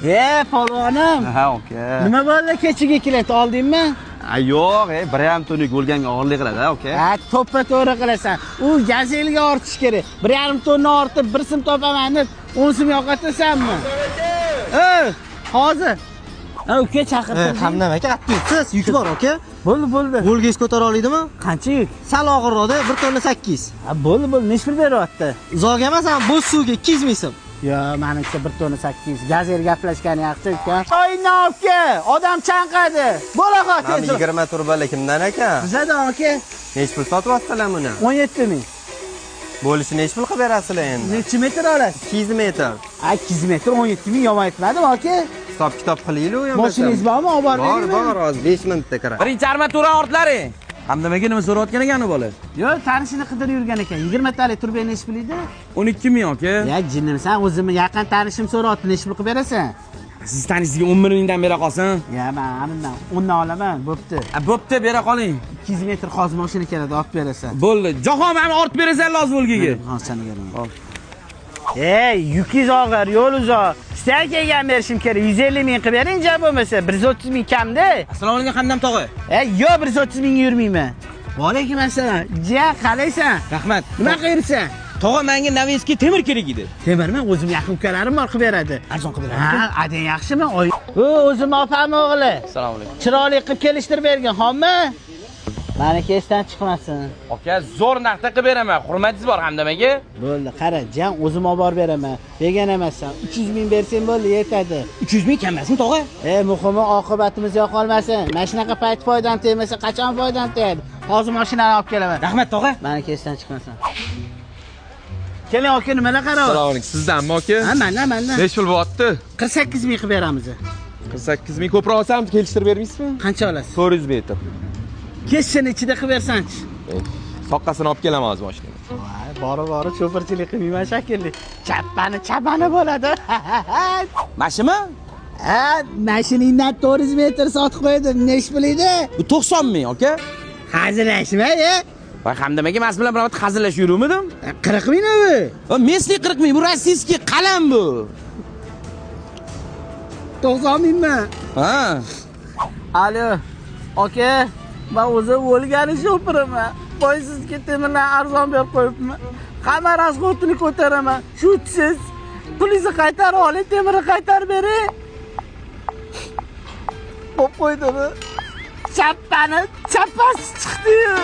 E, polvonim. Ha, aka. Nima bo'ldi, kechaga kelyapti, oldingmi? Ha, yo'q, bir yarim tonna bo'lganga og'irlik qiladi, aka. Ha, to'ppa to'g'ri qilasan. U gazelga ortish kerak. 1,5 tonna ortib, 1 so'm topaman deb 10 so'm yo'qotasanmi? Ey, hozir. Ha, uka chaqirdim. Hamdam aka, qattiq yuk bor, aka. Bo'ldi, bo'ldi. Volga ko'tara oladimi? Qancha yuk? Sal og'irroqda, 1 tonna 8. Ha, bo'ldi, bo'ldi. Necha pul beryapti? Uzoq emas, ham bo'sh suvga 200 ming so'm. Yo, menimcha 1 tonna 800. Gazel gaplashgani yaxshi, uka. Oyna uka, odam chanqadi. Bo'la qol Mana tez. 20 turbali kimdan ekan? Bizada, aka. Nechi pul sotyapsizlar buni? 17 ming. Bo'lishi nechi pul qilib berasizlar endi? Necha metr olasiz? 200 metr. A, 200 metr 17 ming yomon aytmadim, aka. Hisob kitob qilaylik u. Mashinangiz bormi? Olib borib Bor, beraymi? bor, hozir 5 minutda kiradi. Birinchi armatura ortlaring. Hamdam aka nima so'rayotgan ekan u bola? Yo'q, tanishini qidirib yurgan ekan. 20 talik turba nechi pul edi? 12 ming, aka. Ya, jinnimsan, o'zimni yaqin tanishim so'rayapti, nechi pul qilib berasan? Siz tanishingizga 11 mingdan bera qolsin. Ya, men amindan 10 dan olaman, bo'pti. A, bo'pti, bera qoling. 200 metr hozir mashina keladi, olib berasan. Bo'ldi. Jahon mana ortib berasan lozim Volgaga. Hozir seni beraman. Ey, yukingiz og'ir, yo'l uzoq. Sizdan kelgan berishim kerak. 150 ming qilib bering, ja bo'lmasa 130 ming kamda. Assalomu alaykum, Hamdam tog'a. Ey, yo'q, 130 mingga yurmayman. Va alaykum assalom. Jiyan, qalaysan? Rahmat. Nima qilyapsan? Tog'a, menga навеска temir kerak edi. Temirmi? O'zim yaqin ukalarim bor, qilib beradi. Arzon qilib beradi. Ha, adang yaxshimi? Oy. U o'zim opam o'g'li. Assalomu alaykum. Chiroyli qilib kelishtirib bergin, xo'pmi? Maniki esdan chiqmasin. Aka, zo'r narxda qilib beraman. Hurmatingiz bor, Hamdam aka. Bo'ldi, qara, jiyan, o'zim olib borib beraman. Begona emassan. 300 ming bersang bo'ldi, yetadi. 300 ming kam emasmi, tog'a? E, muhimi oqibatimiz yo'qolmasin. Mana shunaqa payt foydam tegmasa, qachon foydam tegadi? Hozir mashinani olib kelaman. Rahmat, tog'a. Maniki esdan chiqmasin. Keling, aka, nimalar qarab? Assalomu alaykum. Sizdanmi, aka? Ha, mandan, mandan. Nechi pul bo'lyapti? 48 ming qilib beramiz. 48 ming ko'proq olsam kelishtirib bermaysizmi? Qancha olasiz? 400 metr. Kesishini ichida qilib bersanchi. Soqqasini olib kelaman hozir mashinada. Voy, bori bori cho'pirchilik qilmayman shekilli. Chappani chapani bo'ladi. Mashimi? Ha, mashinangdan 400 metr sotib qo'ydim. Nechi pul edi? Bu 90 ming, aka. Hazillashma, e? Voy, Hamdam aka, men siz bilan bir marta hazillashib yuruvmidim? 40 ming u. Местный 40 ming, bu российский qalam bu. 90 mingmi? Ha. Alo, aka, men o'zim o'lgani shopiraman. Boy sizga temirlar arzon berib qo'yibman. Hamma расход ini ko'taraman. Shu siz pulingizni qaytarib oling, temirni qaytarib bering. Bo'lib qo'ydimi? Chappani chappasi chiqdi-yu.